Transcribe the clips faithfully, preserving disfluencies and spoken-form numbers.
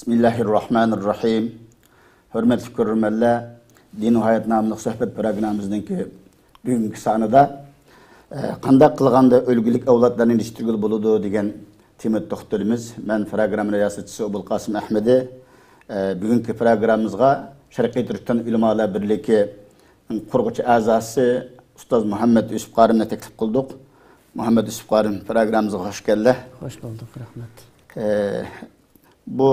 بىسمىللاھىررەھمانىررەھىم. ھۆرمەتلىك كۆرۈرمەنلەر، دىن ۋە ھايات ناملىق سۆھبەت پروگراممىمىزنىڭكى بۈگۈنكى سانىدا، ئە، قانداق قىلغاندا ئۈلگىلىك ئەۋلادلارنى يېتىشتۈرگىلى بولىدۇ دېگەن تېمىدا توختىلىمىز. مەن پروگرامما رىياسەتچىسى ئوبۇلقاسىم ئەھمىدى. ئە، بۈگۈنكى پروگراممىمىزغا شەرقىي تۈركىستان ئۆلىمالار بىرلىكى قۇرغۇچى ئەزاسى ئۇستاز مۇھەممەد يۈسۈپ قارىمنى تەكلىپ قىلدۇق. مۇھەممەد يۈسۈپ قارىم، پروگراممىمىزغا خوش كەلدى. خوش بولدۇق، رەھمەت. ئە، بۇ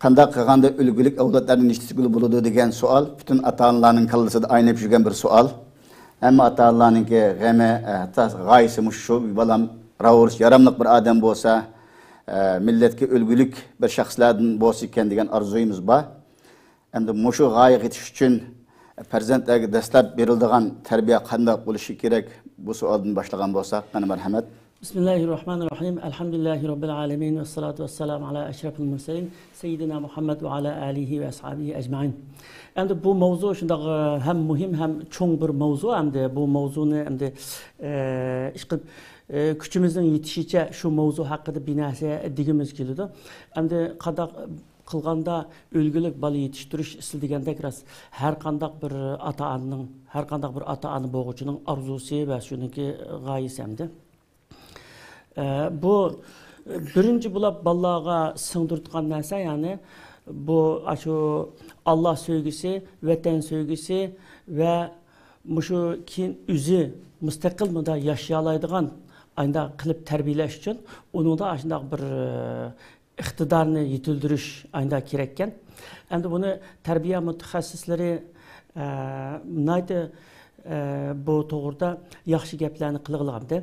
قانداق قىلغاندا ئۈلگىلىك ئەۋلادلارنى يېتىشتۈرگىلى بولىدۇ دېگەن سوئال پۈتۈن ئاتا-ئانىلارنىڭ كاللىسىدا ئايلىنىپ يۈرگەن بىر سوئال. ھەممە ئاتا-ئانىلارنىڭكى غېمى، ھەتتا غايىسى مۇشۇ، شۇ بالام راۋۇرۇس ياراملىق بىر ئادەم بولسا، ئە، مىللەتكە ئۈلگىلىك بىر شەخسلەردىن بولسا ئىكەن دېگەن ئارزۇيىمىز بار. ئەمدى مۇشۇ غايىگە يېتىش ئۈچۈن پەرزەنتلەرگە دەسلەپ بېرىلىدىغان تەربىيە قانداق بولۇشى كېرەك؟ بۇ سوئالدىن باشلىغان بولساق، قېنى مەرھەمەت. بىسمىللاھىررەھمانىررەھىم. ئەلھەمدۇلىللاھى رەببىل ئالەمىن ۋەسسالاتۇ ۋەسسالامۇ ئەلا ئەشرەفىل مۇرسەلىن سەييىدىنا مۇھەممەد ۋە ئالا ئالىھى ۋە ئەسھابىھى ئەجمەئىن. ئەمدى بۇ مەۋزۇ شۇنداق، ئە، ھەم مۇھىم، ھەم چوڭ بىر مەۋزۇ. ئەمدى بۇ مەۋزۇنى ئەمدى، ئە، ئىشقىلىپ، ئە، كۈچىمىزنىڭ يېتىشىچە شۇ مەۋزۇ ھەققىدە بىر نەرسە دېگۈمىز كېلىدۇ. ئەمدى قانداق قىلغاندا ئۈلگىلىك بالا يېتىشتۈرۈش، سىز دېگەندەك راست، ھەر قانداق بىر ئاتا-ئانىنىڭ، ھەر قانداق بىر ئاتا-ئانا بولغۇچىنىڭ ئارزۇسى ۋە شۇنىڭكى غايىسى ئەمدى. ئە، بۇ بىرىنچى بولۇپ بالىلارغا سىڭدۈرىدىغان نەرسە، يەنى بۇ ئاشۇ ئاللا سۆيگۈسى، ۋەتەن سۆيگۈسى ۋە مۇشۇ كېيىن ئۆزى مۇستەقىل مۇندا ياشىيالايدىغان ئانداق قىلىپ تەربىيەلەش ئۈچۈن ئۇنىڭدا ئاشۇنداق بىر، ئە، ئىقتىدارنى يېتىلدۈرۈش ئاينىدا كېرەككەن. ئەمدى بۇنى تەربىيە مۇتەخەسسىسلىرى، ئە، ناھايىتى، ئە، بۇ توغرىدا ياخشى گەپلەرنى قىلغىلىغانىدى.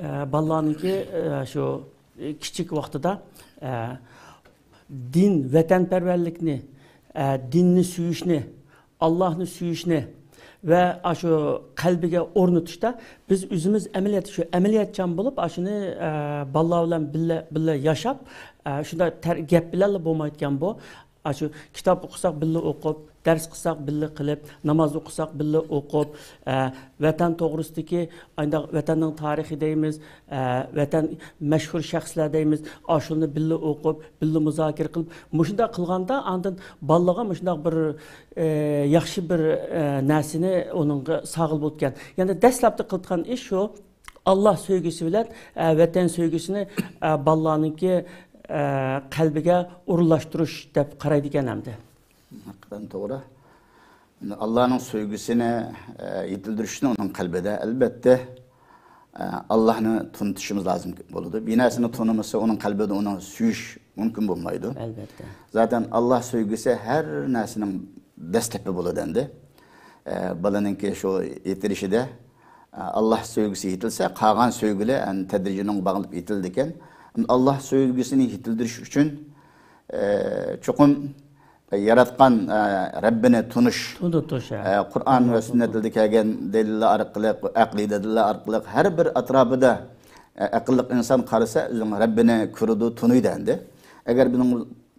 ئە، بالىلارنىڭكى، ئە، شۇ كىچىك ۋاقتىدا، ئە، دىن، ۋەتەنپەرۋەرلىكنى، ئە، دىننى سۆيۈشنى، ئاللاھنى سۆيۈشنى ۋە ئاشۇ قەلبىگە ئورنىتىشتا بىز ئۆزىمىز ئەمەلىيەتتە شۇ ئەمەلىيەتچان بولۇپ، ئاشۇنى، ئە، بالىلار بىلەن بىللە، بىللە ياشاپ، ئە، شۇنداق تەر-، گەپ بىلەنلا بولمايدىكەن بۇ. ئاشۇ كىتاب ئوقۇساق بىللە ئوقۇپ، دەرس قىلساق بىللە قىلىپ، ناماز ئوقۇساق بىللە ئوقۇپ، ئە، ۋەتەن توغرىسىدىكى ئانداق ۋەتەننىڭ تارىخى دەيمىز، ئە، ۋەتەن مەشھۇر شەخسلەر دەيمىز، ئاشۇلارنى بىللە ئوقۇپ، بىللە مۇزاكىرە قىلىپ، مۇشۇنداق قىلغاندا ئاندىن بالىغا مۇشۇنداق بىر، ئە، ياخشى بىر، ئە، نەرسىنى ئۇنىڭغا ساغىلى بولىدىكەن. يەنى دەسلەپتە قىلىدىغان ئىش شۇ، ئاللا سۆيگۈسى بىلەن، ئە، ۋەتەن سۆيگۈسىنى، ئە، بالىلارنىڭكى، ئە، قەلبىگە ئورۇنلاشتۇرۇش دەپ قارايدىكەن ئەمدى. ھەقىقەتەن توغرا. ئاللانىڭ سۆيگۈسىنى، ئە، يېتىلدۈرۈشنى ئۇنىڭ قەلبىدە، ئەلبەتتە، ئە، ئاللانى تونۇتۇشىمىز لازىم بولىدۇ. بىر نەرسىنى تونۇمىسا، ئۇنىڭ قەلبىدە ئۇنى سۆيۈش مۇمكىن بولمايدۇ. ئەلبەتتە. زاتەن ئاللا سۆيگۈسى ھەر نەرسىنىڭ دەسلىپى بولىدۇ ئەمدى. ئە، بالىنىڭكى شۇ يېتىلىشىدە، ئە، ئاللا سۆيگۈسى يېتىلسە، قالغان سۆيگۈلەر، ئە، تەدرىجىي ئۇنىڭغا باغلىنىپ يېتىلىدىكەن. ئاللا سۆيگۈسىنى يېتىلدۈرۈش ئۈچۈن، ئە، چوقۇم ياراتقان، ئە، رەببىنى تونۇش، تونۇتۇش، ئە، ئە، قۇرئان ۋە سۈننەتلەردە كەلگەن دەلىللەر ئارقىلىق، ئەقلىي دەلىللەر ئارقىلىق ھەر بىر ئەتراپىدا، ئە، ئەقىللىق ئىنسان قارىسا، ئۆزىنىڭ رەببىنى كۆرىدۇ، تونۇيدۇ ئەمدى. ئەگەر بۇنىڭ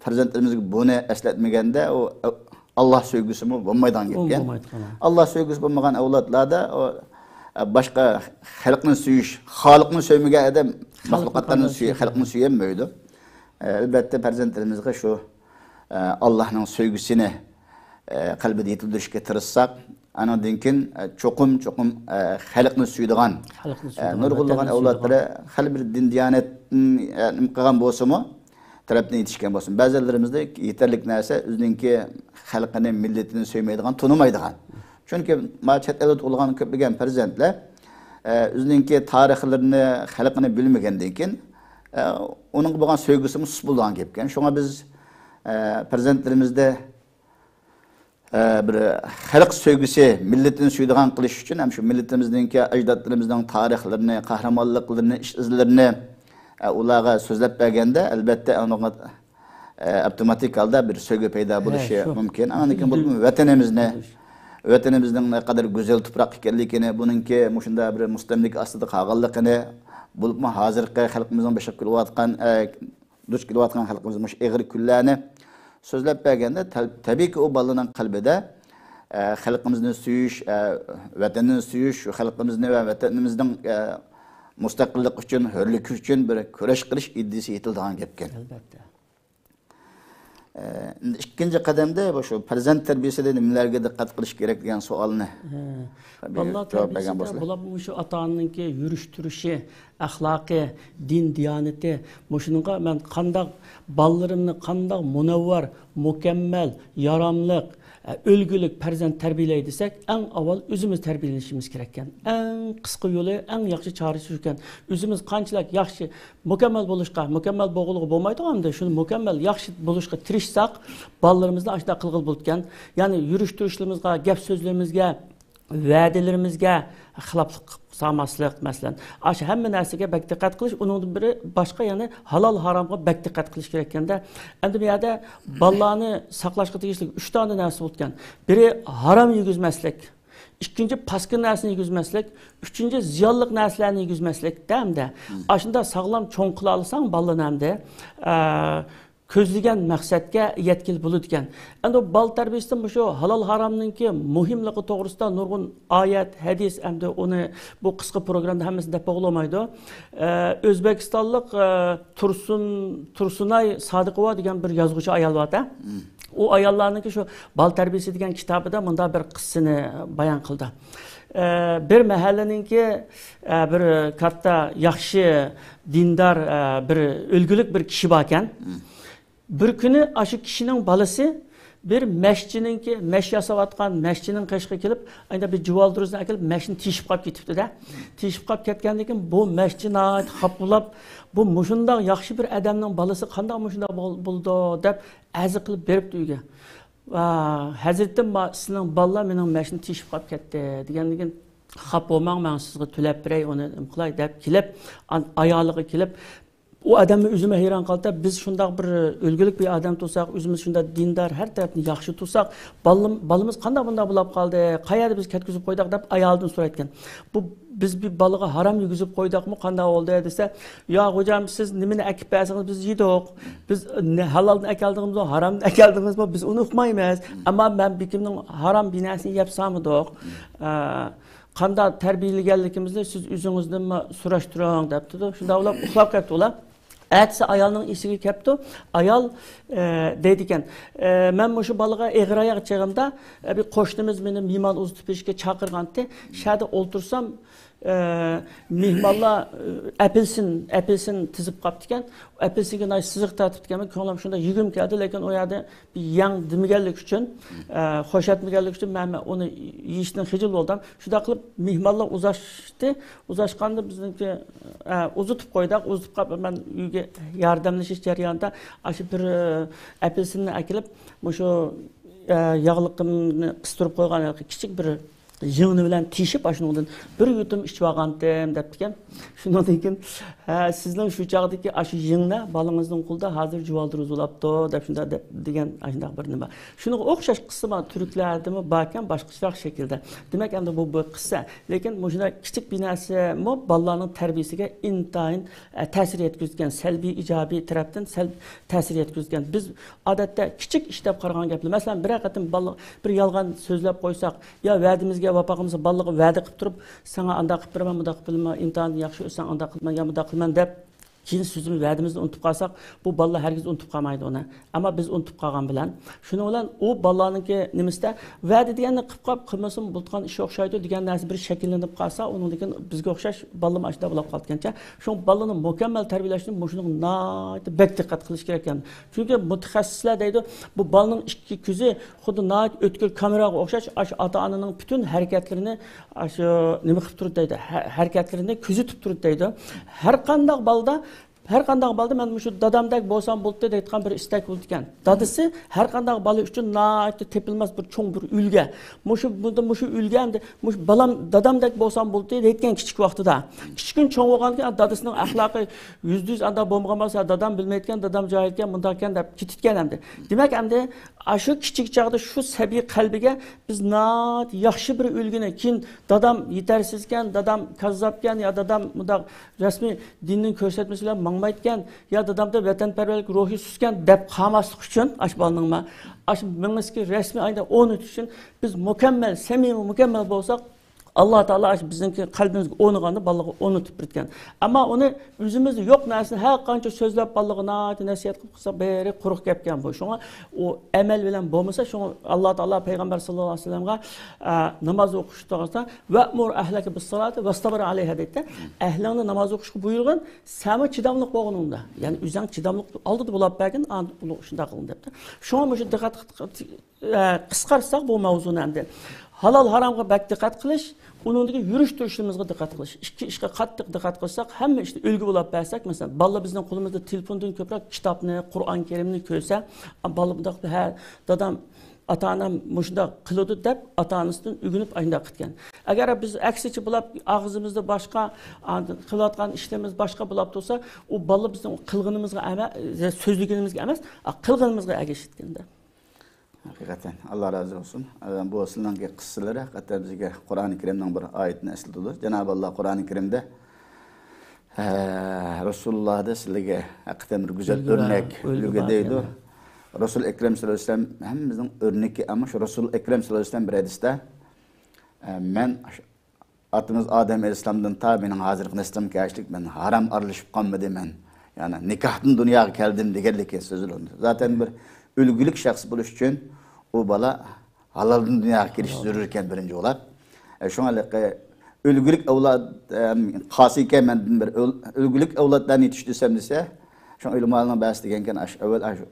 پەرزەنتلىرىمىزگە بۇنى ئەسلەتمىگەندە، ئۇ، ئە، ئاللا سۆيگۈسىمۇ بولمايدىغان گەپكەن. بولمايدىغان. ئاللا سۆيگۈسى بولمىغان ئەۋلادلاردا ئۇ، ئە، باشقا خەلقنى سۆيۈش، خالىقنى سۆيمىگەن ئادەم خەلقنى مەخلۇقاتلارنى قانداق سۆيە-، سۆيىدۇ؟ خەلقنى سۆيەلمەيدۇ. ئە، ئەلبەتتە، پەرزەنتلىرىمىزگە شۇ، ئە، ئاللانىڭ سۆيگۈسىنى، ئە، قەلبىدە يېتىلدۈرۈشكە تىرىشساق، ئانىڭدىن كېيىن، ئە، چوقۇم، چوقۇم، ئە، خەلقنى سۆيىدىغان، خەلقنى ئە، سۆيىدىغان، نۇرغۇنلىغان ۋەتەننى ئەۋلادلىرى سۆيىدىغان. خېلى بىر دىن دىيانەتتىن، ئە، نېمە قىلغان بولسىمۇ، تەرەپتىن يېتىشكەن بولسۇن. بەزىلىرىمىزدە يېتەرلىك نەرسە ئۆزىنىڭكى خەلقىنى، مىللىتىنى سۆيمەيدىغان، تونۇمايدىغان. چۈنكى ما چەت ئەلدە تۇغۇلغان كۆپلىگەن پەرزەنتلەر، ئە، ئۆزىنىڭكى تارىخلىرىنى، خەلقىنى بىلمىگەندىن كېيىن، ئە، ئۇنىڭغا بولغان سۆيگۈسىمۇ سۇس بولىدىغان گەپكەن. شۇڭا بىز، ئە، پەرزەنتلىرىمىزدە، ئە، بىر خەلق سۆيگۈسى، مىللىتىنى سۆيىدىغان قىلىش ئۈچۈن ھەم شۇ مىللىتىمىزنىڭكى ئەجدادلىرىمىزنىڭ تارىخلىرىنى، قەھرىمانلىقلىرىنى، ئىش-ئىزلىرىنى، ئە، ئۇلارغا سۆزلەپ بەرگەندە، ئەلبەتتە، ئۇنىڭغا ئە، ئاپتوماتىك ھالدا بىر سۆيگۈ پەيدا بولۇشى مۇمكىن. ئاندىن كېيىن بولۇپمۇ ۋەتىنىمىزنى، ۋەتىنىمىزنىڭ نەقەدەر گۈزەل تۇپراق ئىكەنلىكىنى، بۇنىڭكى مۇشۇنداق بىر مۇستەملىكە ئاستىدا قالغانلىقىنى، بولۇپمۇ ھازىرقى خەلقىمىزنىڭ بېشىغا كېلىۋاتقان، ئە، دۇچ كېلىۋاتقان خەلقىمىز مۇشۇ ئېغىر كۈنلەرنى سۆزلەپ بەرگەندە، تەل-، تەبىئىيكى، ئۇ بالىنىڭ قەلبىدە، ئە، خەلقىمىزنى سۆيۈش، ئە، ۋەتەننى سۆيۈش، شۇ خەلقىمىزنى ۋە ۋەتىنىمىزنىڭ، ئە، مۇستەقىللىقى ئۈچۈن، ھۆرلۈكى ئۈچۈن بىر كۈرەش قىلىش ئىدىيىسى يېتىلىدىغان گەپكەن. ئەلبەتتە. ئىككىنچى قەدەمدە شۇ پەرزەنت تەربىيەسىدە نېمىلەرگە دىققەت قىلىش كېرەك دېگەن سوئالنى بىر بالىلار جاۋاب بەرگەن تەربىيەسىدە بولسىلا. بولۇپمۇ شۇ ئاتا ئانىنىڭكى يۈرۈش تۇرۇشى، ئەخلاقى، دىن دىيانىتى، مۇشۇنىڭغا مەن قانداق، بالىلىرىمنى قانداق مۇنەۋۋەر، مۇكەممەل، ياراملىق، ئە، ئۈلگىلىك پەرزەنت تەربىيەلەي دېسەك، ئەڭ ئاۋۋال ئۆزىمىز تەربىيەلىنىشىمىز كېرەككەن. ئەڭ قىسقا يولى، ئەڭ ياخشى چارىسى شۇكەن. ئۆزىمىز قانچىلىك ياخشى، مۇكەممەل بولۇشقا، مۇكەممەل بولغىلىغا بولمايدىغۇ ئەمدى، شۇنى مۇكەممەل ياخشى بولۇشقا تىرىشساق، بالىلىرىمىزنى ئاشۇنداق قىلغىلى بولىدىكەن. يەنى يۈرۈش تۇرۇشلىرىمىزغا، گەپ سۆزلىرىمىزگە، ۋەدىلىرىمىزگە خىلاپلىق قىلىپ سالماسلىق، مەسىلەن. ئاشۇ ھەممە نەرسىگە بەك دىققەت قىلىش، ئۇنىڭدىن بىرى باشقا، يەنى ھالال ھارامغا بەك دىققەت قىلىش كېرەككەندە. ئەمدى بۇ يەردە بالىلارنى ساقلاشقا تېگىشلىك ئۈچ دانە نەرسە بولىدىكەن. بىرى ھارام يېگۈزمەسلىك، ئىككىنچى پاسكىنا نەرسىنى يېگۈزمەسلىك، ئۈچىنچى زىيانلىق نەرسىلەرنى يېگۈزمەسلىك دە ئەمدى. ئاشۇنداق ساغلام چوڭ قىلالىساڭ بالىنى ئەمدى، ئە، كۆزلىگەن مەقسەتكە يەتكىلى بولىدىكەن. ئەمدى بالا تەربىيىسىدە مۇشۇ ھالال ھارامنىڭكى مۇھىملىقى توغرىسىدا نۇرغۇن ئايەت، ھەدىس، ئەمدى ئۇنى بۇ قىسقا پروگراممىدا ھەممىسىنى دەپ بولغىلى بولمايدۇ. ئە، ئۆزبېكىستانلىق، ئە، تۇرسۇن، تۇرسۇنئاي سادىقوۋا دېگەن بىر يازغۇچى ئايال بار-دە. ئۇ ئاياللارنىڭكى شۇ بالا تەربىيىسى دېگەن كىتابىدا مۇنداق بىر قىسسىنى بايان قىلدى. ئە، بىر مەھەللىنىڭكى، ئە، بىر كاتتا ياخشى دىندار، ئە، بىر ئۈلگىلىك بىر كىشى باركەن. بىر كۈنى ئاشۇ كىشىنىڭ بالىسى بىر مەشچىنىڭكى، مەش ياساۋاتقان مەشچىنىڭ قېشىغا كېلىپ، ئايدا بىر جۇۋالدۇرۇزنى ئەكېلىپ، مەشنى تېشىپ قاپ كېتىپتۇ-دە. تېشىپ قاپ كەتكەندىن كېيىن، بۇ مەشچى ناھايىتى خاپا بولاپ، بۇ مۇشۇنداق ياخشى بىر ئادەمنىڭ بالىسى قانداق مۇشۇنداق بول-، بولىدۇ، دەپ ئەرز قىلىپ بېرىپتۇ ئۆيگە. ۋا، ھەزرىتىم، ما-، سىزنىڭ بالىلار مېنىڭ مەشنى تېشىپ قاپ كەتتى، دېگەندىن كېيىن، خاپا بولماڭ، مەن سىزگە تۆلەپ بېرەي، ئۇنى نېمە قىلاي، دەپ كېلىپ، ئان-، ئايالىغا كېلىپ، ئۇ ئادەممۇ ئۆزىمۇ ھەيران قالدى، بىز شۇنداق بىر ئۈلگىلىك بىر ئادەم تۇرساق، ئۆزىمىز شۇنداق دىندار، ھەر تەرەپتىن ياخشى تۇرساق، بالىم-، بالىمىز قانداق بۇنداق بولاپ قالدى، قەيەردە بىز كەتكۈزۈپ قويدۇق، دەپ ئايالىدىن سورايدىكەن. بۇ، بىز بىر بالىغا ھارام يېگۈزۈپ قويدۇقمۇ، قانداق بولدى دېسە، ياق خوجام، سىز نېمىنى ئەكىپ بەرسىڭىز بىز يېدۇق. بىز نە-، ھالالدىن ئەكەلدىڭىزمۇ، ھارامدىن ئەكەلدىڭىزمۇ، بىز ئۇنى ئۇقمايمىز. ئەمما مەن بېكىمنىڭ ھارام بىر نەرسىنى يەپ سالمىدۇق. ئە، قانداق تەربىيەلىگەنلىكىمىزنى سىز ئۆزىڭىزدىنمۇ سۈرۈشتۈرۈڭ، دەپتىدۇ. شۇنداق بولۇپ ئۇخلاپ كەتتى ئۇلار. ئەتىسى ئايالنىڭ ئېسىگە كەپتۇ. ئايال، ئە، دەيدىكەن، ئە، مەن مۇشۇ بالىغا ئېغىر ئاياغ چېغىمدا، ئە، بىر قوشنىمىز مېنى مېھمان ئۇزىتىپ بېرىشكە چاقىرغانتى. شەدە ئولتۇرسام، ئە، مېھمانلار، ئە، ئەپېلسىن، ئەپېلسىن تىزىپ قاپتىكەن. ئەپېلسىنگە ناھايىتى سىزىق تارتىپتىكەن. كۆڭلۈم شۇنداق يېگۈم كەلدى، لېكىن ئۇ يەردە بىر يەڭ دېمىگەنلىكى ئۈچۈن، ئە، خۇش ئەتمىگەنلىكى ئۈچۈن مەن، مەن ئۇنى يېيىشتىن خىجىل بولدۇم. شۇنداق قىلىپ مېھمانلار ئۇزاشتى. ئۇزاشقاندا بىزنىڭكى، ئە، ئۇزىتىپ قويدۇق. ئۇزىتىپ قاپ مەن ئۆيگە ياردەملىشىش جەريانىدا ئاشۇ بىر، ئە، ئەپېلسىننى ئەكېلىپ، مۇشۇ، ئە، ياغلىقىمنى قىستۇرۇپ قويغان كىچىك بىر يىڭنە بىلەن تېشىپ، ئاشۇنىڭدىن بىر يۇتۇم ئىچىۋالغانتىم، دەپتىكەن. شۇنىڭدىن كېيىن، ھە، سىزنىڭ شۇ چاغدىكى ئاشۇ يىڭنە بالىڭىزنىڭ قولىدا ھازىر جۇۋالدۇرۇز بولاپتۇ، دەپ شۇنداق دەپ دېگەن ئاشۇنداق بىر نېمە. شۇنىڭغا ئوخشاش قىسسا بار، تۈركلەردىمۇ باركەن، باشقىچىراق شەكىلدە. دېمەك، ئەمدى بۇ بىر قىسسا. لېكىن مۇشۇنداق كىچىك بىر نەرسىمۇ بالىلارنىڭ تەربىيىسىگە ئىنتايىن، ئە، تەسىر يەتكۈزىدىكەن، سەلبىي، ئىجابىي تەرەپتىن سەل تەسىر يەتكۈزىدىكەن. بىز ئادەتتە كىچىك ئىش دەپ قارىغان گەپلەر. مەسىلەن، بىرەر قېتىم بالىغا بىر يالغان سۆزلەپ قويساق، يا ۋەدىمىزگە ۋاپا قىلمىسا، بالىغا ۋەدە قىلىپ تۇرۇپ، ساڭا ئانداق قىلىپ بېرىمەن، مۇنداق قىلىپ بېرىمەن، ئىمتىھاندا ياخشى ئۆتسەڭ ئانداق قىلىمەن، يا مۇنداق قىلىمەن دەپ، كېيىن سۆزىمىز، ۋەدىمىزنى ئۇنتۇپ قالساق، بۇ بالىلار ھەرگىز ئۇنتۇپ قالمايدۇ ئۇنى. ئەمما بىز ئۇنتۇپ قالغان بىلەن، شۇنىڭ بىلەن ئۇ بالىلارنىڭكى نېمىسىدە، ۋەدە دېگەننى قىلىپ قاپ، قىلمىسىمۇ بولىدىغان ئىش ئوخشايدۇ دېگەن نەرسە بىر شەكىللىنىپ قالسا، ئۇنىڭدىن كېيىن بىزگە ئوخشاش بالىلىرىمۇ ئاشۇنداق بولۇپ قالىدىكەنچە. شۇڭا بالىنى مۇكەممەل تەربىيەلەش ئۈچۈن مۇشۇنىڭغا ناھايىتى بەك دىققەت قىلىش كېرەك ئىكەن. چۈنكى مۇتەخەسسىسلەر دەيدۇ، بۇ بالىنىڭ ئىككى كۆزى خۇددى ناھايىتى ئۆتكۈر كامېراغا ئوخشاش، ئاشۇ ئاتا-ئانىنىڭ پۈتۈن ھەرىكەتلىرىنى، ئاشۇ نېمە قىلىپ تۇرىدۇ دەيدۇ، ھە-، ھەرىكەتلىرىنى كۆزىتىپ تۇرىدۇ دەيدۇ. ھەر قانداق بالىدا، ھەر قانداق بالىدا مەن مۇشۇ دادامدەك بولسام بولدى دەيدىغان بىر ئىستەك بولىدىكەن. دادىسى ھەر قانداق بالا ئۈچۈن ناھايىتى تېپىلماس بىر چوڭ بىر ئۈلگە. مۇشۇ، بۇ، مۇشۇ ئۈلگە ئەمدى، مۇشۇ بالام، دادامدەك بولسام بولدى دەيدىكەن كىچىك ۋاقتىدا. كىچىككىنە چوڭ بولغاندىكىن، دادىسىنىڭ ئەخلاقى يۈزدە يۈز ئانداق بولمىغان بولسا، دادام بىلمەيدىكەن، دادام جاھىلكەن، مۇنداقكەن دەپ كېتىدىكەن ئەمدى. دېمەك، ئەمدى ئاشۇ كىچىك چاغدا شۇ سەبىي قەلبىگە بىز ناھايىتى ياخشى بىر ئۈلگىنى، كېيىن دادام يېتەرسىزكەن، دادام كاززاپكەن يا دادام مۇنداق رەسمىي دىننىڭ كۆرسەتمىسى بىلەن ماڭمايدىكەن يا دادامدا ۋەتەنپەرۋەرلىك روھى سۇسكەن دەپ قالماسلىق ئۈچۈن، ئاشۇ بالىنىڭ ما-، ئاشۇ مېڭىسىگە رەسمىي ئايدا ئورنىتىش ئۈچۈن بىز مۇكەممەل، سەمىمىي مۇكەممەل بولساق، ئاللا تائالا ئاشۇ بىزنىڭكى قەلبىمىزگە ئورنىغاندا بالىغا ئورنىتىپ بېرىدىكەن. ئەمما ئۇنى ئۆزىمىزدە يوق نەرسىنى ھەر قانچە سۆزلەپ، بالىغا ناھايىتى نەسىھەت قىلىپ قىلساق، بىرى قۇرۇق گەپكەن بۇ. شۇڭا ئۇ ئەمەل بىلەن بولمىسا، شۇڭا ئاللا تائالا پەيغەمبەر ساللاللاھۇ ئەلەيھى ۋەسەللەمگە، ئە، ناماز ئوقۇش توغرىسىدا، «ۋەئمۇر ئەھلەكە بىسسالاتى ۋەستەبىر ئەلەيھا» دەيدۇ. ئەھلىڭنى ناماز ئوقۇشقا بۇيرۇغىن، سەنمۇ چىداملىق بولغىنىڭدا، يەنى ئۆزۈڭ چىداملىق ئالدىدا بولۇپ بەرگىن، ئاندىن شۇنداق قىلىڭ دەپتۇ. شۇڭا مۇشۇ دىققەت ئە، قىسقارتساق بۇ مەۋزۇنى ئەمدى. ھالال ھارامغا بەك دىققەت قىلىش، ئۇنىڭدىكى يۈرۈش تۇرۇشىمىزغا دىققەت قىلىش. ئىككى ئىشقا قاتتىق دىققەت قىلساق، ھەممە ئىشتا ئۈلگە بولۇپ بەرسەك، مەسىلەن، بالىلار بىزنىڭ قولىمىزدا تېلېفوندىن كۆپرەك كىتابنى، قۇرئان كەرىمنى كۆرسە، بالا بۇنداق ھە، دادام، ئاتا-ئانام مۇشۇنداق قىلىدۇ دەپ، ئاتا-ئانىسىدىن ئۆگىنىپ ئانداق قىلىدىكەن. ئەگەر بىز ئەكسىچە بولۇپ، ئاغزىمىزدا باشقا، ئاندىن قىلىۋاتقان ئىشلىرىمىز باشقا بولۇپ تۇرسا، ئۇ بالا بىزنىڭ قىلغىنىمىزغا ئەمە-، سۆزلىگىنىمىزگە ئەمەس، قىلغىنىمىزغا ئەگىشىدىكەن-دە. ھەقىقەتەن، ئاللا رازى بولسۇن. ئە، بۇ سىلىنىڭكى قىسسىلىرى ھەقىقەتەن بىزگە قۇرئانى كەرىمنىڭ بىر ئايىتىنى ئەسلىتىدۇ. جانابى ئاللا قۇرئانى كەرىمدە، ئە، رەسۇلۇللا دە سىلىگە ھەقىقەتەن بىر گۈزەل ئۈلگە، ئۆرنەك، ئۈلگە ئۈلگە بار دەيدۇ. دېگەن. رەسۇل ئەكرەم سەللەللاھۇ ئەلەيھى ۋەسەللەم ھەممىمىزنىڭ ئۆرنىكى، ئەمما شۇ رەسۇل ئەكرەم سەللەللاھۇ ئەلەيھى ۋەسەللەم بىر ھەدىستە، ئە، مەن ئاتىمىز ئادەم ئەلەيھىسسالامدىن تا مېنىڭ ھازىرقى نەسلىمگە كەلگۈچىلىك مەن ھارام ئارىلىشىپ قالمىدىم مەن. يەنى نىكاھتىن دۇنياغا كەلدىم دېگەنلىكى سۆزلىنىدۇ. زاتەن بىر ئۈلگىلىك شەخس بولۇش ئۈچۈن ئۇ بالا ھالالدىن دۇنياغا كېلىشى زۆرۈر ئىكەن بىرىنچى بولۇپ. ئە، شۇڭا ھېلىقى ئۈلگىلىك ئەۋلاد، ئەم، قالسا ئىكەن مەندىن بىر ئۈل-، ئۈلگىلىك ئەۋلادلارنى يېتىشتۈرسەم دېسە، شۇڭا ئۆلىمالارنىڭ بەزىسى دېگەنكەن، ئاشۇ ئەۋۋەل ئاشۇ،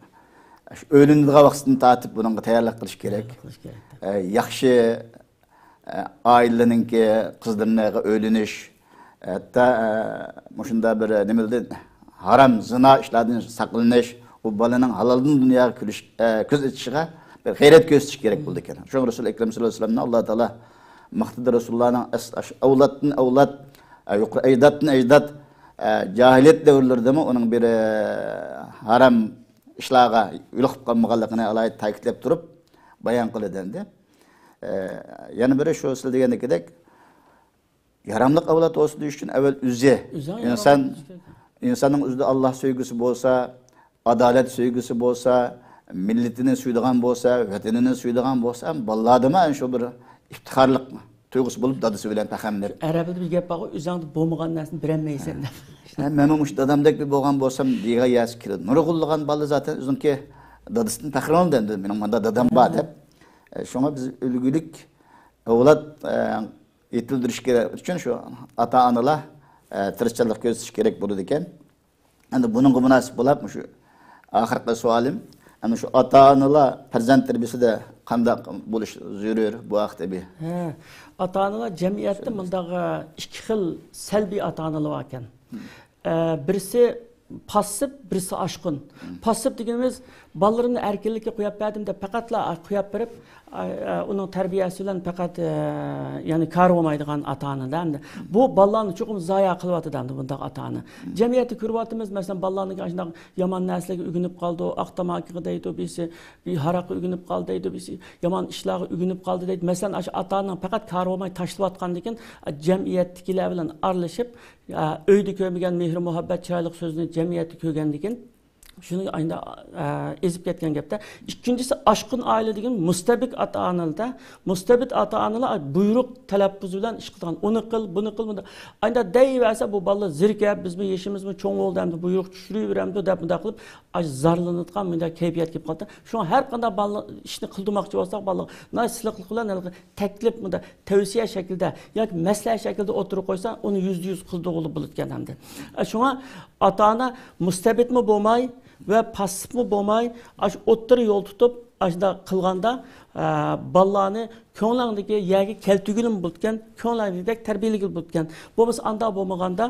ئاشۇ ئۆيلىنىدىغان ۋاقتىدىن تارتىپ بۇنىڭغا تەييارلىق قىلىش كېرەك. تەييارلىق قىلىش كېرەك. ئە، ياخشى ئە، ئائىلىنىڭكى قىزلىرىنىڭغا ئۆيلىنىش، ھەتتا، ئە، مۇشۇنداق بىر، ئە، نېمە دېدى، ھارام، زىنا ئىشلاردىن ساقلىنىش، ئۇ بالىنىڭ ھالالدىن دۇنياغا كۈلۈش، ئە، كۆز ئېچىشىغا بىر غەيرەت كۆرسىتىش كېرەك بولىدىكەن. شۇڭا رەسۇل ئەكرەم سەللەللاھۇ ئەلەيھى ۋەسەللەمنى ئاللا تائالا ماختىدى، رەسۇلۇللانىڭ ئەس-، ئاش-، ئەۋلادتىن ئەۋلاد، ئە، يۇقىرى ئەجدادتىن ئەجداد، ئە، جاھىلىيەت دەۋرلىرىدىمۇ ئۇنىڭ بىر، ئە، ھارام ئىشلارغا يولۇقۇپ قالمىغانلىقىنى ئالاھىدە تەكىتلەپ تۇرۇپ بايان قىلىدۇ ئەمدى. ئە، يەنە بىرى شۇ سىز دېگەندىكىدەك، ياراملىق ئەۋلاد بولسۇن دېيىش ئۈچۈن ئەۋۋەل ئۆزى، ئۆزۈڭ ئىنسان، ياراملىق بولۇش كېرەك. ئىنساننىڭ ئۆزىدە ئاللا سۆيگۈسى بولسا، ئادالەت سۆيگۈسى بولسا، مىللىتىنى سۆيىدىغان بولسا، ۋەتىنىنى سۆيىدىغان بولسا، بالىلاردىمۇ ئەنە شۇ بىر ئىپتىخارلىق تۇيغۇسى بولۇپ، دادىسى بىلەن پەخىرلىنىپ. ئەرەبلەردە بىر گەپ بارغۇ، «ئۆزۈڭدە بولمىغان نەرسىنى بېرەلمەيسەن» دەپ. ھە، مەنمۇ مۇشۇ دادامدەك بىر بولغان بولسام دېگەن ياسى كېلىدۇ. نۇرغۇنلىغان بالا زاتەن ئۆزىنىڭكى دادىسىدىن پەخىرلىنىدۇ ئەمدى، «مېنىڭ مۇنداق دادام بار» دەپ. ئە، شۇڭا بىز ئۈلگىلىك ئەۋلاد، ئە، يېتىلدۈرۈش كېرەك ئۈچۈن شۇ ئاتا-ئانىلار، ئە، تىرىشچانلىق كۆرسىتىش كېرەك بولىدىكەن. ئەمدى بۇنىڭغا مۇناسىپ بولاپ، مۇشۇ ئاخىرقى سوئالىم، ئەمدى شۇ ئاتا-ئانىلار پەرزەنت تەربىيىسىدە قانداق بولۇش زۆرۈر بۇ ھەقتە بىر؟ ھە، ئاتا-ئانىلار جەمئىيەتتە مۇنداق، ئىككى خىل سەلبىي ئاتا-ئانىلار باركەن. ئە، بىرسى پاسسىپ، بىرسى ئاشقۇن. پاسسىپ دېگىنىمىز، بالىلىرىمنى ئەركىنلىككە قويۇپ بەردىم دەپ پەقەتلا قويۇپ بېرىپ، ئا-، ئا-، ئۇنىڭ تەربىيەسى بىلەن پەقەت، ئە، يەنى كارى بولمايدىغان ئاتا-ئانىدا ئەمدى. بۇ بالىلارنى چوقۇم زايە قىلىۋاتىدۇ ئەمدى بۇنداق ئاتا-ئانا. جەمئىيەتتە كۆرۈۋاتىمىز، مەسىلەن، بالىلارنىڭكى ئاشۇنداق يامان نەرسىلەرگە ئۆگىنىپ قالدى، ئاق تاماكىغا دەيدۇ، بىرسى بىر ھاراققا ئۆگىنىپ قالدى دەيدۇ، بىرسى يامان ئىشلارغا ئۆگىنىپ قالدى دەيدۇ. مەسىلەن، ئاشۇ ئاتا-ئانىنىڭ پەقەت كارى بولماي تاشلىۋاتقاندىن كېيىن، جەمئىيەتتىكىلەر بىلەن ئارىلىشىپ، ئا، ئۆيدە كۆرمىگەن مېھىر-مۇھەببەت، چىرايلىق سۆزنى جەمئىيەتتە كۆرگەندىن كېيىن، شۇنى ئاينىدا، ئا، ئېزىپ كەتكەن گەپتە. ئىككىنچىسى، ئاشقۇن ئائىلە دېگەن مۇستەبىت ئاتا-ئانىلەردە. مۇستەبىت ئاتا-ئانىلار بۇيرۇق تەلەپپۇزى بىلەن ئىش قىلىدىغان. «ئۇنى قىل، بۇنى قىل، بۇنى.» ئاينىدا دەيۋەرسە، بۇ بالىلار زېرىكىپ، «بىزمۇ يېشىمىزمۇ چوڭ بولدى، ئەمدى بۇيرۇق چۈشۈرۈۋېرەمدۇ» دەپ مۇنداق قىلىپ، ئاش زارلىنىدىغان مۇنداق كەيپىيات كېلىپ قالدى. شۇڭا ھەر قانداق بالىلار ئىشنى قىلدۇرماقچى بولساق، بالىلارغا ناھايىتى سىلىقلىق بىلەن ھېلىقى تەكلىپ، مۇنداق تەۋسىيە شەكلىدە ياكى مەسلىھەت شەكلىدە ئوتتۇرىغا قويسا، ئۇنى يۈزدە يۈز قىلدۇرغىلى بولىدىكەن ئەمدى. شۇڭا ئاتا-ئانا مۇستەبىتمۇ بولماي ۋە پاسسىپمۇ بولماي، ئاشۇ ئوتتۇرا يول تۇتۇپ، ئاشۇنداق قىلغاندا، ئە، بالىلارنى كۆڭلۈڭدىكى يەرگە كەلتۈرگىلىمۇ بولىدىكەن، كۆڭلۈڭدىكىدەك تەربىيەلىگىلى بولىدىكەن. بولمىسا ئانداق بولمىغاندا،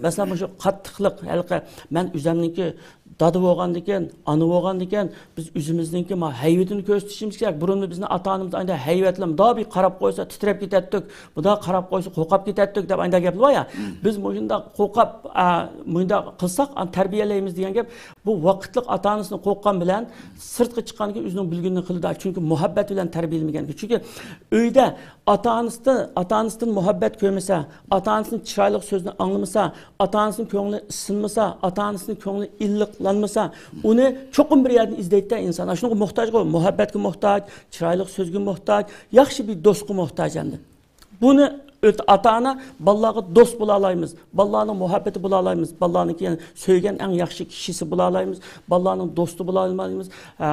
مەسىلەن، مۇشۇ قاتتىقلىق، ھېلىقى مەن ئۆزۈمنىڭكى دادا بولغاندىكىن، ئانا بولغاندىكىن، بىز ئۆزىمىزنىڭكى ما ھەيۋىتىنى كۆرسىتىشىمىز كېرەك. بۇرۇنمۇ بىزنى ئاتا-ئانىمىز ئانداق ھەيۋەتلەر، مۇنداق بىر قاراپ قويسا تىترەپ كېتەتتۇق، مۇنداق قاراپ قويسا قورقۇپ كېتەتتۇق دەپ ئانداق گەپلەر بار يا. بىز مۇشۇنداق قورقۇپ، ئا، مۇنداق قىلساق، ئاندىن تەربىيەلەيمىز دېگەن گەپ. بۇ ۋاقىتلىق ئاتا-ئانىسىنى قورققان بىلەن سىرتقا چىققاندىن كېيىن ئۆزىنىڭ بىلگىنىنى قىلىدۇ. چۈنكى مۇھەببەت بىلەن تەربىيەلىمىگەن. چۈنكى ئۆيدە ئاتا-ئانىسىدىن، ئاتا-ئانىسىدىن مۇھەببەت كۆرمىسە، ئاتا-ئانىسىنىڭ چىرايلىق سۆزىنى ئاڭلىمىسا، ئاتا-ئانىسىنىڭ كۆڭلى ئىسسىنمىسا، ئاتا-ئانىسىنىڭ كۆڭلى ئىللىقلانمىسا، ئۇنى چوقۇم بىر يەردىن ئىزدەيدىكەن ئىنسان. ئاشۇنىڭغا موھتاجغۇ، مۇھەببەتكە موھتاج، چىرايلىق سۆزگە موھتاج، ياخشى بىر دوستقا موھتاج ئەمدى. بۇنى ئۆت-، ئاتا-ئانا بالىلارغا دوست بولالايمىز، بالىلارنىڭ مۇھەببىتى بولالايمىز، بالىلارنىڭكى، يەنى سۆيگەن ئەڭ ياخشى كىشىسى بولالايمىز، بالىلارنىڭ دوستى بولالايمىز. ھە،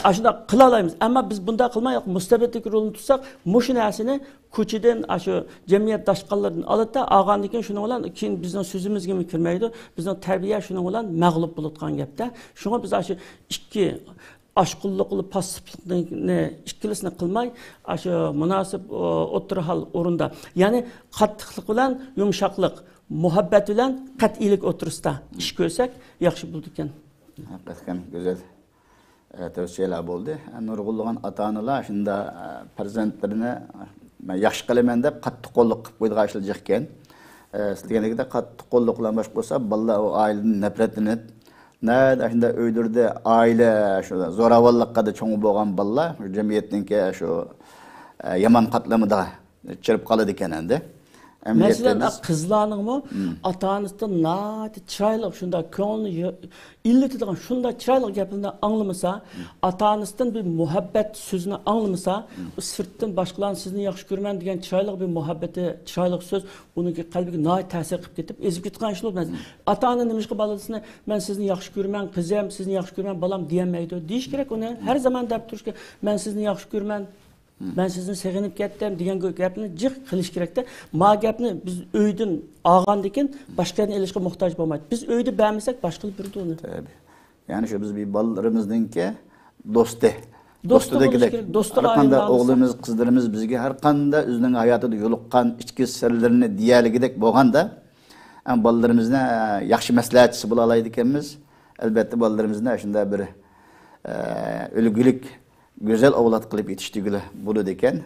ئاشۇنداق قىلالايمىز. ئەمما بىز بۇنداق قىلماي، مۇستەبىتلىك رولىنى تۇتساق، مۇشۇ نەرسىنى كوچىدىن، ئاشۇ جەمئىيەت داشقاللىرىدىن ئالىدۇ-دە، ئالغاندىن كېيىن شۇنىڭ بىلەن كېيىن بىزنىڭ سۆزىمىزگىمۇ كىرمەيدۇ. بىزنىڭ تەربىيە شۇنىڭ بىلەن مەغلۇپ بولىدىغان گەپتە. شۇڭا بىز ئاشۇ ئىككى ئاشقۇنلۇق بىلەن پاسسىپلىقنى ئىككىلىسىنى قىلماي، ئاشۇ مۇناسىپ، ئو، ئوتتۇرا ھال ئورۇندا. يەنى قاتتىقلىق بىلەن يۇمشاقلىق، مۇھەببەت بىلەن قەتئىيلىك ئوتتۇرىسىدا ئىش كۆرسەك ياخشى بولىدىكەن. ھەقىقەتەن گۈزەل، ئە، تەۋسىيەلەر بولدى. نۇرغۇنلىغان ئاتا-ئانىلار شۇنداق، ئە، پەرزەنتلىرىنى، مەن ياخشى قىلىمەن دەپ قاتتىق قوللۇق قىلىپ قويىدىغان ئىشلار جىق ئىكەن. ئە، سىز دېگەندەك قاتتىق قوللۇق بىلەن باشقا بولسا، بالىلار ئۇ ئائىلىدىن نەپرەتلىنىپ، نەدە شۇنداق ئۆيلىرىدە ئائىلە شۇ زوراۋانلىققا چوڭ بولغان بالىلار شۇ جەمئىيەتنىڭكى شۇ، ئە، يامان قاتلىمىدا چىرىپ قالىدىكەن ئەمدى. مەسىلەن، ئەمەلىيەتتە بىز قىزلارنىڭمۇ ئاتا-ئانىسىدىن ناھايىتى چىرايلىق، شۇنداق كۆڭلىنى يو-، ئىللىتىدىغان شۇنداق چىرايلىق گەپلىرىنى ئاڭلىمىسا، ئاتا-ئانىسىدىن بىر مۇھەببەت سۆزىنى ئاڭلىمىسا، ئۇ سىرتتىن باشقىلارنى سىزنى ياخشى كۆرىمەن دېگەن چىرايلىق بىر مۇھەببىتى، چىرايلىق سۆز ئۇنىڭكى قەلبىگە ناھايىتى تەسىر قىلىپ كېتىپ، ئېزىپ كېتىدىغان ئىش بولىدۇ. ئاتا-ئانا نېمىشقا بالىسىنى، مەن سىزنى ياخشى كۆرىمەن، قىزىم، سىزنى ياخشى كۆرىمەن، بالام، دېيەلمەيدۇ؟ دېيىش كېرەك ئۇنى. ھەر زامان دەپ تۇرۇش كېرەك، مەن سىزنى ياخشى كۆرىمەن، مەن سىزنى سېغىنىپ كەتتىم دېگەن گەپنى جىق قىلىش كېرەكتە. ما گەپنى بىز ئۆيدىن ئالغاندىن كېيىن باشقا يەردىن ئېلىشقا موھتاج بولمايدۇ. بىز ئۆيدە بەرمىسەك، باشقىلار بېرىدۇ ئۇنى. تەبىئىي. يەنى شۇ بىز بىر بالىلىرىمىزنىڭكى دوستى. دوستى بولۇشى كېرەك. دوستىغا ھەر قانداق ئايلىنالىسا. ئوغلىمىز، قىزلىرىمىز بىزگە ھەر قانداق ئۆزىنىڭ ھاياتىدا يولۇققان ئىچكى سىرلىرىنى دېيەلىگۈدەك بولغاندا، ئەڭ بالىلىرىمىزنى ياخشى مەسلىھەتچىسى بولالايدىكەنمىز. ئەلبەتتە، بالىلىرىمىزنى شۇنداق بىر، ئە، ئۈلگىلىك گۈزەل ئەۋلاد قىلىپ يېتىشتۈرگىلى بولىدىكەن.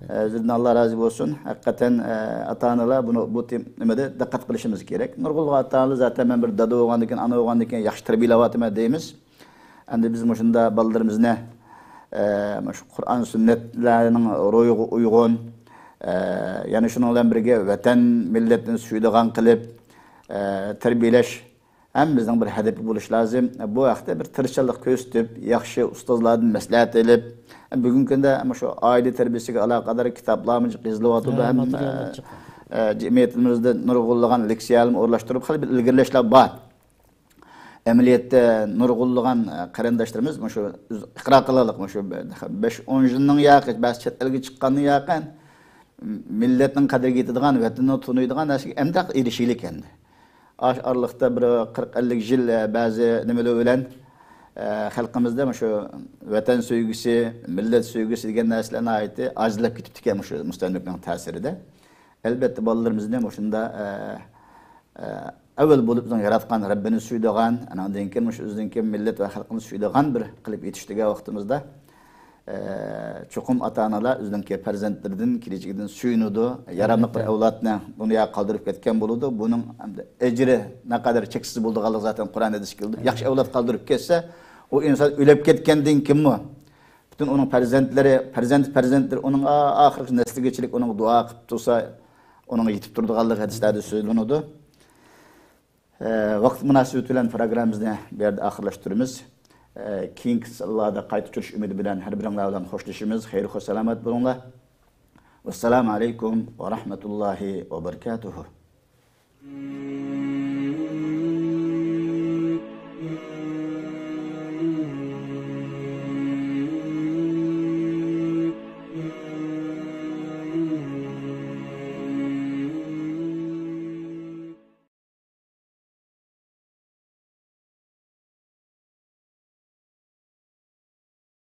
ئە، سىزدىن ئاللا رازى بولسۇن. ھەقىقەتەن، ئە، ئاتا-ئانىلار بۇنى، بۇ تېم-، نېمىدە دىققەت قىلىشىمىز كېرەك. نۇرغۇنلىغان ئاتا-ئانىلار زاتەن مەن بىر دادا بولغاندىن كېيىن، ئانا بولغاندىن كېيىن ياخشى تەربىيەلەۋاتىمەن دەيمىز. ئەمدى بىز مۇشۇنداق بالىلىرىمىزنى، ئە، مۇشۇ قۇرئان سۈننەتلەرنىڭ روھىغا ئۇيغۇن، ئە، يەنە شۇنىڭ بىلەن بىرگە ۋەتەن مىللەتنى سۆيىدىغان قىلىپ، ئە، تەربىيەلەش ھەممىمىزنىڭ بىر ھەدىپى بولۇشى لازىم. بۇ ھەقتە بىر تىرىشچانلىق كۆرسىتىپ، ياخشى ئۇستازلاردىن مەسلىھەت ئېلىپ، بۈگۈنكى كۈندە مۇشۇ ئائىلە تەربىيەسىگە ئالاقىدار كىتابلارمۇ يېزىلىۋاتىدۇ، ھە، ھەم، ماتېرىياللار ئە، چىققان. ئە، جەمئىيىتىمىزدە نۇرغۇنلىغان لېكسىيەلەرمۇ ئورۇنلاشتۇرۇپ، خېلى بىر ئىلگىرىلەشلەر بار. ئەمەلىيەتتە نۇرغۇنلىغان، ئە، قېرىنداشلىرىمىز مۇشۇ ئىقرار قىلايلىق، مۇشۇ بەش ئون يىلنىڭ ياقى، بەزى چەت ئەلگە چىققاندىن ياقى، مىللەتنىڭ قەدرىگە يېتىدىغان، ۋەتىننى تونۇيدىغان نەرسىگە ئەمدى ئېرىشەيلىك ئەمدى. ئاشۇ ئارىلىقتا بىر قىرىق ئەللىك يىل، ئە، بەزى نېمىلەر بىلەن، ئە، خەلقىمىزدە مۇشۇ ۋەتەن سۆيگۈسى، مىللەت سۆيگۈسى دېگەن نەرسىلەر ناھايىتى ئاجىزلاپ كېتىپتىكەن مۇشۇ مۇستەملىكىنىڭ تەسىرىدە. ئەلبەتتە، بالىلىرىمىزنى مۇشۇنداق، ئە، ئە، ئەۋۋەل بولۇپ ئۆزىنىڭ ياراتقان رەببىنى سۆيىدىغان، ئاناندىن كېيىن مۇشۇ ئۆزىدىن كېيىن مىللەت ۋە خەلقىنى سۆيىدىغان بىر قىلىپ يېتىشتۈرگەن ۋاقتىمىزدا، ئە، چوقۇم ئاتا-ئانىلار ئۆزىنىڭكى پەرزەنتلىرىدىن، كېلىچىكىدىن سۆيۈنىدۇ. ياراملىق بىر ئەۋلادنى دۇنياغا قالدۇرۇپ كەتكەن بولىدۇ. بۇنىڭ ئەمدى ئەجرى نەقەدەر چەكسىز بولىدىغانلىقى زاتەن قۇرئان ھەدىستە كېلىدۇ. ياخشى ئەۋلاد قالدۇرۇپ كەتسە، ئۇ ئىنسان ئۆلۈپ كەتكەندىن كېيىنمۇ پۈتۈن ئۇنىڭ پەرزەنتلىرى، پەرزەنت پەرزەنتلىرى ئۇنىڭ ئا-، ئاخىرقى نەسلىگىچىلىك ئۇنىڭغا دۇئا قىلىپ تۇرسا، ئۇنىڭغا يېتىپ تۇرىدىغانلىقى ھەدىسلەردە سۆزلىنىدۇ. ئە، ۋاقىت مۇناسىۋىتى بىلەن پروگراممىمىزنى بۇ يەردە ئاخىرلاشتۇرىمىز. ئە، كېيىنكى سانلاردا قايتا ئۇچرىشىش ئۈمىدى بىلەن ھەر بىرىڭلار بىلەن خوشلىشىمىز. خەير خوش سالامەت بولۇڭلار. ۋەسسالامۇ ئەلەيكۇم ۋە رەھمەتۇللاھى ۋە بەرىكاتۇھۇ.